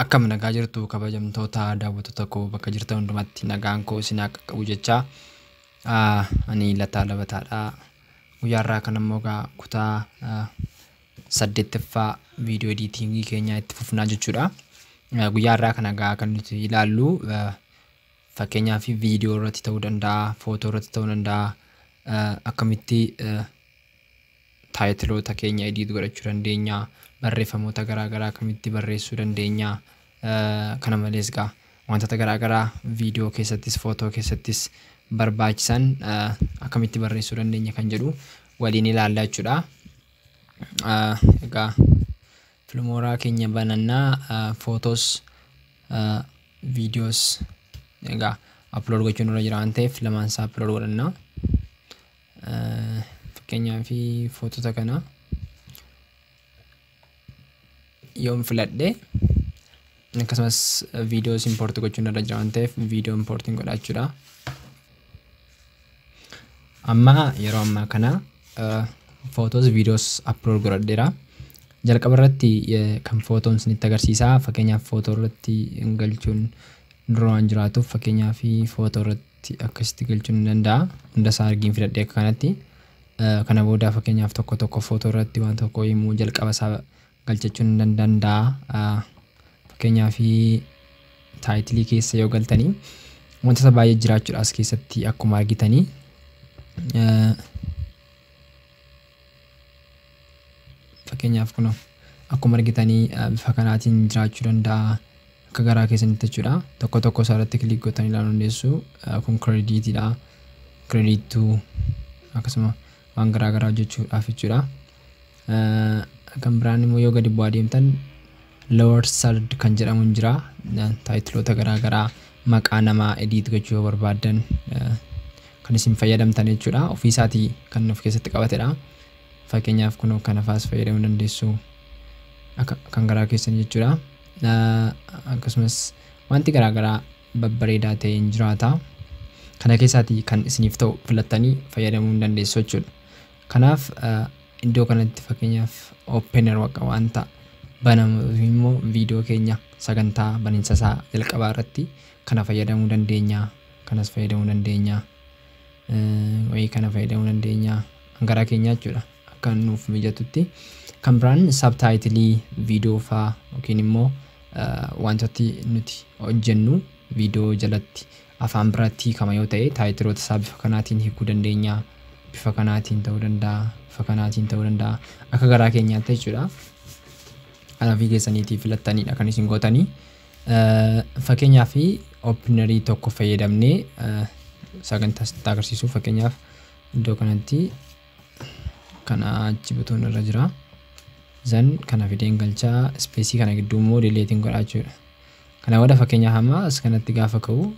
Akkam nagaa jirtu kabajamtoota daawwattoota koo bakka jirtan hundumatti nagaan koo isin haa qaqqabu jechaa ani Lataa Labataadha. Guyyaa har'aa kana immoo egaa kutaa 8ffaa viidiyoo ediitingii keenyaa itti fufnaa jechuudha. Guyyaa har'aa kana egaa kan nuti ilaallu fakkeenyaaf viidiyoo irratti ta'uu danda'a, footoo irratti ta'uu danda'a, akkamitti taayitiloota keenya ediit godhachuu dandeenya, barreeffamoota garaa garaa akkamitti barreessuu dandeenya, kana malees egaa wantoota garaa garaa viidiyoo keessattis footoo keessattis barbaachisan akkamitti barreessuu dandeenya kan jedhu waliin ilaalla jechuudha. Egaa Filmooraa keenya banannaa footoos viidiyoos egaa upload gochuun irra jira waan ta'eef lamaan isaa upload godhanna. Fakkeenyaaf footota kana yoon filadhe akkasumas viidiyoos import gochuun irra jira waan ta'eef viidiyoo importiin godha jechuudha. Amma yeroo ammaa kana footoos viidiyoos upload godhadheera. Jalqaba irratti kan footoon isinitti agarsiisa. Fakkeenyaaf footoo irratti galchuun dura waan jiraatuuf fakkeenyaaf footoo irratti akkasitti galchuun ni danda'a. Hunda isaa argiin filadhee akka kanatti. Kana booda fakkeenyaaf tokko tokko footoo irratti waan tokko himuu jalqaba isaa galchachuun ni danda'a. Fakkeenyaaf taayitilii keessa yoo galtanii wantoota baay'ee jiraachuudha as keessatti akkuma argitanii. Fakkeenyaaf kun akkuma argitanii bifa kanaatiin jiraachuu danda'a. Akka garaa keessanitti jechuudha. Tokko tokko isaa irratti kilik gootanii ilaaluu dandeessu. Kun kireediitiidha. Kireediituu akkasuma waan garaa garaa hojjechuudhaaf jechuudha. Kan biraan immoo yoo gadi bu'aa deemtan lower third kan jedhamu hin jira. Taayitiloota garaa garaa maqaa namaa ediit gochuu yoo barbaaddan kan isin fayyadamtan jechuudha. Ofii isaatii kan of keessatti qabatedha. Fakkeenyaaf kun kana faas fayyadamuu dandeessu. Akka kan garaa keessan jechuudha. Akkasumas wanti garaa garaa babbareedaa ta'e hin jiraata. Kana keessaatii kan isiniif ta'u filattanii fayyadamuu hin dandeessu jechuudha. Kanaaf iddoo kanatti fakkeenyaaf opener waqa wanta banamu immoo viidiyoo keenya sagantaa baniinsa isaa jalqabaa irratti kana fayyadamuu dandeenya. Kanas fayyadamuu dandeenya. Wayii kana fayyadamuu dandeenya. Garaa keenya jechuudha. Akka nuuf mijatutti. Kan biraan sabtaayitilii viidiyoo faa yookiin immoo wantooti nuti hojjennu viidiyoo jalatti afaan biraatti hiikama yoo ta'e taayitiloota isaa bifa kanaatiin hiikuu dandeenya. Bifa kanaatiin ta'uu danda'a. Bifa kanaatiin ta'uu danda'a. Akka garaa keenyaatti jechuudha. Kan ofii keessaniitii filattanidha kan isin gootanii. Fakkeenyaaf openerii tokko fayyadamnee sagantaa sitti agarsiisu fakkeenyaaf iddoo kanatti kana achi butuun irra jira. Zan kana fideen galchaa ispeesii kana gidduu immoo dileetiin godhaa jechuudha. Kana booda fakkeenyaaf amma as kanatti gaafa ka'u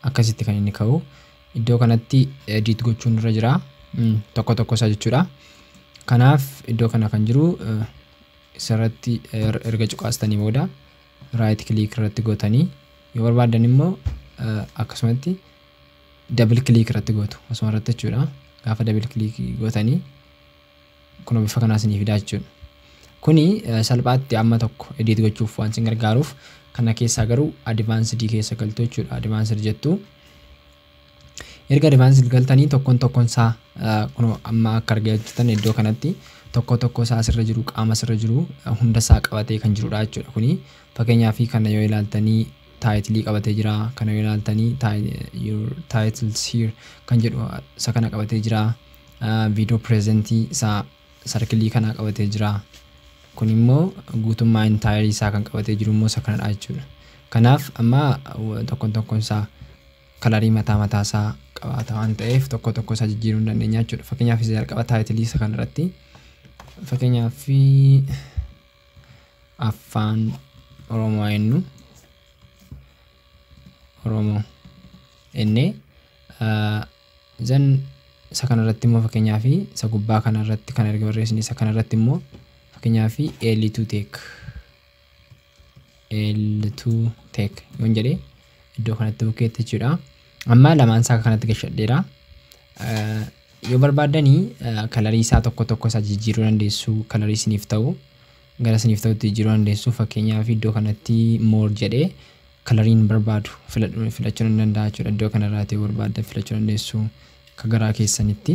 akkasitti kan inni ka'u iddoo kanatti edit gochuun irra jira. Tokko tokko isaa jechuudha. Kanaaf iddoo kana kan jiru isarratti erga cuqaastanii booda right click irratti gootanii yoo barbaaddan immoo akkasumatti double click irratti gootu osuma irratti jechuudha. Gaafa double click gootanii kun bifa kanaa isinii fidaa jechuudha. Kuni salphaatti amma tokko edit gochuuf waan isin gargaaruuf kana keessaa garuu advanced keessa galtu jechuudha. Advanced jettu. Erga advanced galtanii tokkoon tokkoon isaa kun amma akka argaa jirtan iddoo kanatti tokko tokko isaa asirra jiru qaama asirra jiru hunda isaa qabatee kan jirudha jechuudha. Kuni fakkeenyaaf kana yoo ilaaltanii taayitilii qabatee jira. Kana yoo ilaaltanii your titles here kan jedhu isa kana qabatee jira. Viidiyoo pireezentii isaa sarkilii kana qabatee jira. Kun immoo guutummaa intaayirii isaa kan qabatee jiru immoo isa kanadha jechuudha. Kanaaf amma tokkoon tokkoon isaa kalarii mataa mataa isaa qabaata waan ta'eef tokko tokko isaa jijjiiruu hin dandeenya jechuudha. Fakkeenyaaf isa jalqaba taayitilii isa kanarratti fakkeenyaaf afaan Oromoo jennu Oromoo jennee zan isa kanarratti immoo fakkeenyaaf isa gubbaa kanarratti kan erga barreessine isa kanarratti immoo fakkeenyaaf L2 take L2 take yoon jedhee iddoo kanatti bukeetti jechuudha. Amma lamaan isaa kanatti gashadheera. Yoo barbaaddanii kalarii isaa tokko tokko isaa jijjiiruu dandeessu kalarii isiniif ta'u. gara isiniif ta'utti jijjiiruu dandeessu. Fakkeenyaaf iddoo kanatti more jedhee coloriin barbaadu filachuu ni danda'a jechuudha. Iddoo kanarraa ta'e barbaaddan filachuu dandeessu akka garaa keessanitti.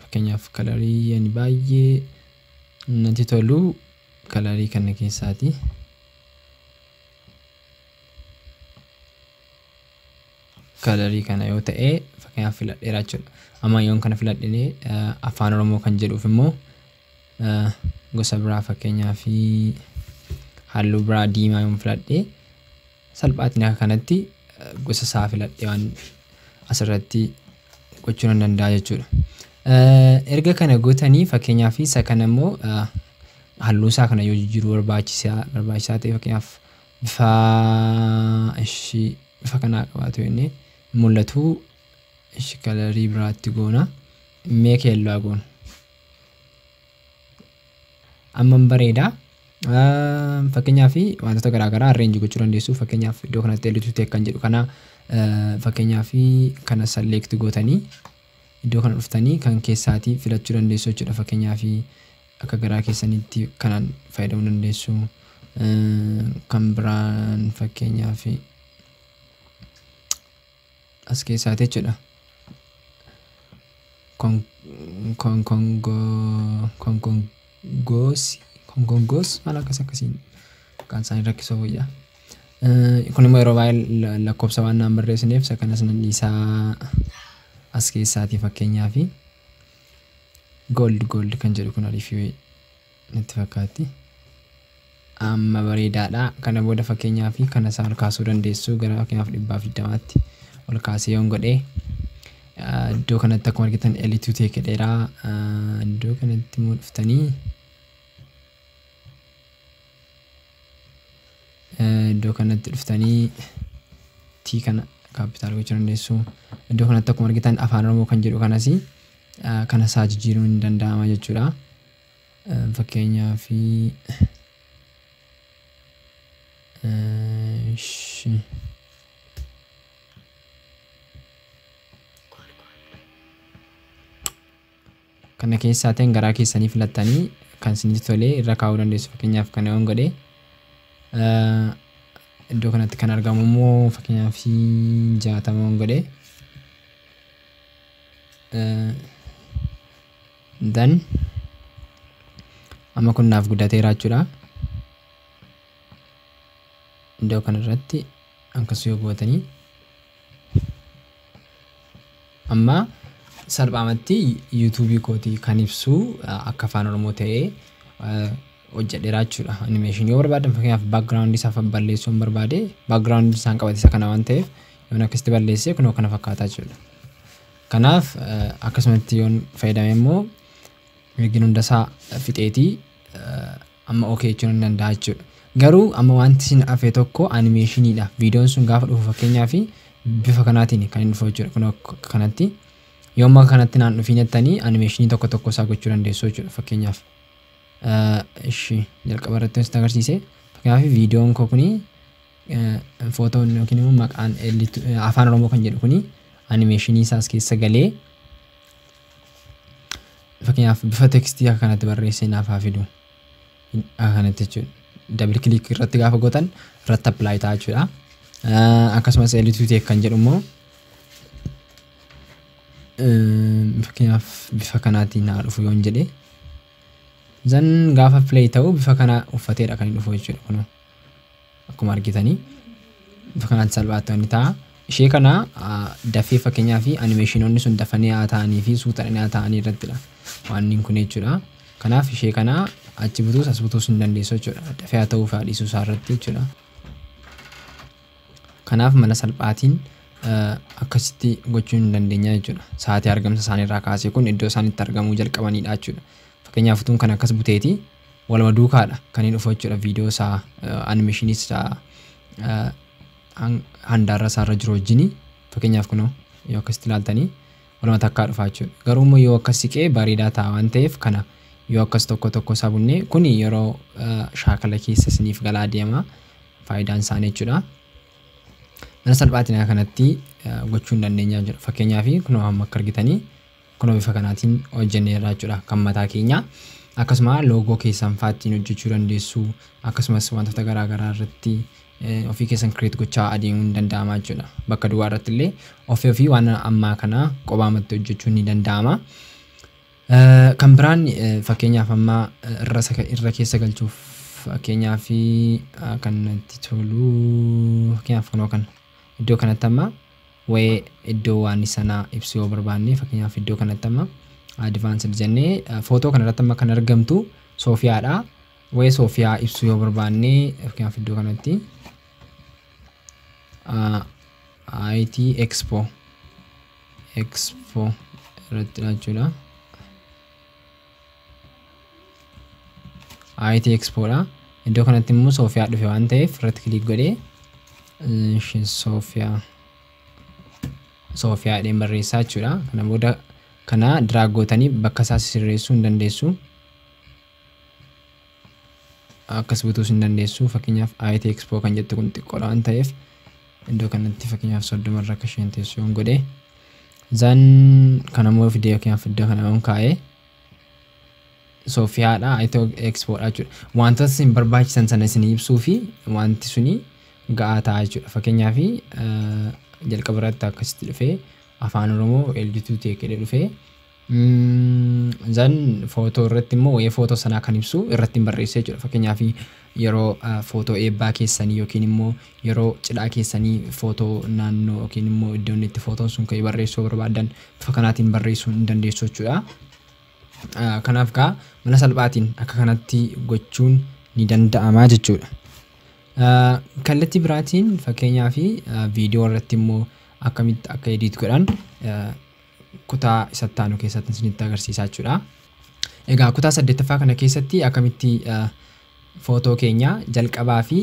Fakkeenyaaf colorii ani baay'ee natti tolu colorii kana keessaati. Colorii kana yoo ta'e fakkeenyaaf filadheera jechuudha. Amma yoon kana filadhee afaan Oromoo kan jedhuuf immoo gosa biraa fakkeenyaaf halluu biraa diimaa yoon filadhee salphaatti akka kanatti gosa isaa filadhee waan asirratti gochuu nan danda'a jechuudha. Erga kana gootanii fakkeenyaaf isa kana immoo halluu isaa kana yoo jijjiiruu barbaachisaa ta'e fakkeenyaaf bifa ishii bifa kanaa qabaatu jennee mul'atu ishii colorii biraatti goona. Mee keelloo goona. Amma bareeda. Fakkeenyaaf wantoota garaagaraa arrange gochuu dandeessu. Fakkeenyaaf iddoo kanatti L2 Tech kan jedhu kana fakkeenyaaf kana select gootanii iddoo kana dhuftanii kan keessaatii filachuu dandeessu jechuudha. Fakkeenyaaf akka garaa keessanitti kanaan fayyadamuu dandeessu. Kan biraan fakkeenyaaf as keessaati jechuudha. Konkongoos maal akkas akkasiin maqaan isaanii rakkisoo wayya. Kun immoo yeroo baay'ee lakkoofsa waan naan barreessineef isa kanas nan dhiisaa as keessaatii fakkeenyaaf gold kan jedhu kun ariifii natti fakkaatti. Amma bareedaadha. Kana booda fakkeenyaaf kana isaa ol kaasuu dandeessu gara fakkeenyaaf 120tti ol kaasee yoon godhee iddoo kanatti akkuma argitan L2 Tech dheeraa iddoo kanatti immoo dhuftanii iddoo kanatti dhuftanii T kana capital gochuu dandeessu. Iddoo kanatti akkuma argitan afaan Oromoo kan jedhu kanas kana isaa jijjiiruun ni danda'ama jechuudha. Fakkeenyaaf kana keessaa ta'een garaa keessanii filattanii kan isinitti tolee irra kaa'uu dandeessu. Fakkeenyaaf kana yoon godhee iddoo kanatti kan argamu immoo fakkeenyaaf 60 yoon godhee then amma kun naaf guddateera jechuudha. Iddoo kanarratti akkas yoo gootanii amma salphaamatti YouTubeii kootii kan ibsu akka afaan Oromoo ta'ee hojjedheera jechuudha. Animation yoo barbaadan fakkeenyaaf background isaa balleessuu hin barbaade background isaan qabate isa kana waan ta'eef yoon akkasitti balleessee kunoo kana fakkaataa jechuudha. Kanaaf akkasumatti yoon fayyadame immoo ergin hundasaa fixeetii amma okay jechuun hin danda'a jechuudha. Garuu amma wanti isin hafe tokko animationiidha. Viidiyoon sun gaafa dhufu fakkeenyaaf bifa kanaatiin kan inni dhufu jechuudha. Kunoo kanatti yoo amma kanatti naan dhufiin jettanii animationii tokko tokko isaa gochuu dandeessu jechuudha. Fakkeenyaaf ishii jalqaba irratti isin agarsiise fakkeenyaaf viidiyoon koo kuni footoon yookiin immoo maqaan afaan Oromoo kan jedhu kuni animationii isaas keessa galee fakkeenyaaf bifa textii akka kanatti barreessee naaf haa fidu akka kanatti jechuudha. Double click irratti gaafa gootan irratti apply ta'a jechuudha. Akkasumas L2 Tech kan jedhu immoo fakkeenyaaf bifa kanaatiin haa dhufu yoon jedhe zan gaafa play ta'u bifa kana uffateedha kan inni dhufu jechuudha. Kunoo akkuma argitanii bifa kanaan salphaatti wanni ta'a. Ishee kana dafee fakkeenyaaf animationoonni sun dafanii haa ta'anii fi suutadhanii haa ta'anii irrattidha waan inni kun jechuudha. Kanaaf ishee kana achi butuus as butuus hin dandeessu jechuudha. Dafee haa ta'uu fi haa dhiisuu isaa irratti jechuudha. Kanaaf mala salphaatiin akkasitti gochuu hin dandeenya jechuudha. Sa'aatii argamsa isaaniirraa kaasee kun iddoo isaan itti argamuu jalqabanidha jechuudha. Fakkeenyaaf utuun kan akkas buteeti waluma duukaadha kan inni dhufu jechuudha. Viidiyoo isaa animationii isaa handaarra isaarra jiru wajjini fakkeenyaaf kunoo yoo akkasitti ilaaltanii waluma takkaa dhufa jechuudha. Garuu immoo yoo akkas siqee bareedaa ta'a waan ta'eef kana yoo akkas tokko tokko isaa bunnee kuni yeroo shaakala keessa isiniif galaa deema faayidaan isaanii jechuudha. Mana salphaatiin akka kanatti gochuu hin dandeenya jechuudha. Fakkeenyaaf kunoo amma akka argitanii Kunoo bifa kanaatiin hojjenneerra jechuudha kan mataa keenya. Akkasuma loogoo keessan fa'aa ittiin hojjechuu dandeessu. Akkasumas wantoota garaa garaa irratti ofii keessan create gochaa adeemuun ni danda'ama jechuudha. Bakka duwwaa irratti illee ofii ofii waan ammaa kana qobaamatti hojjechuun ni danda'ama. Kan biraan fakkeenyaaf amma irra keessa galchuuf fakkeenyaaf kan natti tolu fakkeenyaaf kunoo kana iddoo kanatti amma waa'ee iddoo waan sanaa ibsuu yoo barbaanne fakkeenyaaf iddoo kanatti amma advanced jennee footoo kanarratti amma kan argamtu Soofiyaadha. Waa'ee Soofiyaa ibsuu yoo barbaanne fakkeenyaaf iddoo kanatti IT Expo irratti jechuudha. IT Expo dha. Iddoo kanatti immoo Soofiyaa dhufe waan ta'eef irratti click godhee Soofiyaa jedheen barreessaa jechuudha. Kana booda kana drag gootanii bakka isaa sirreessuu hin dandeessu. Akkas butuus hin dandeessu. Fakkeenyaaf IT Expo kan jettu kun xiqqoodha waan ta'eef iddoo kanatti fakkeenyaaf 30 irra akka isheen teessu yoon godhe zan kana immoo fidee fakkeenyaaf iddoo kana yoon kaa'e Soofiyaadha IT Expo dha jechuudha. Wantoota isin barbaachisan sana isin ibsuu fi wanti suni ga'aa ta'a jechuudha. Fakkeenyaaf jalqaba irratti akkasitti dhufee afaan Oromoo LG2 Tech jedhee dhufee zan footoo irratti immoo waa'ee footoo sanaa kan ibsu irratti hin barreesse jechuudha. Fakkeenyaaf yeroo footoo eebbaa keessanii yookiin immoo yeroo cidhaa keessanii footoo naannoo yookiin immoo iddoon itti footoon sun ka'ee barreessuu barbaadan bifa kanaatiin barreessuu hin dandeessu jechuudha. Kanaaf gaa mala salphaatiin akka kanatti gochuun ni danda'ama jechuudha. Kallattii biraatiin fakkeenyaaf viidiyoo irratti immoo akkamitti akka edit godhan kutaa isatti aanu keessatti isinitti agarsiisaa jechuudha. Egaa kutaa 8ffaa kana keessatti akkamitti footoo keenya jalqabaa fi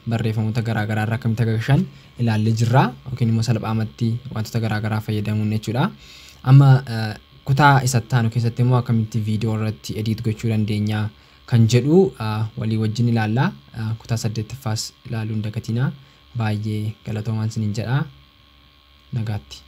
barreeffamoota garaa garaa irraa akkamitti akka gashan ilaallee jirra yookiin immoo salphaamatti wantoota garaa garaa fayyadamuun jechuudha. Amma kutaa isatti aanu keessatti immoo akkamitti viidiyoo irratti edit gochuu dandeenya kan jedhu walii wajjin ilaalla. Kutaa 8ffaas ilaaluu hin dagatinaa. Baay'ee galatoomaan isiniin jedha. Nagaatti.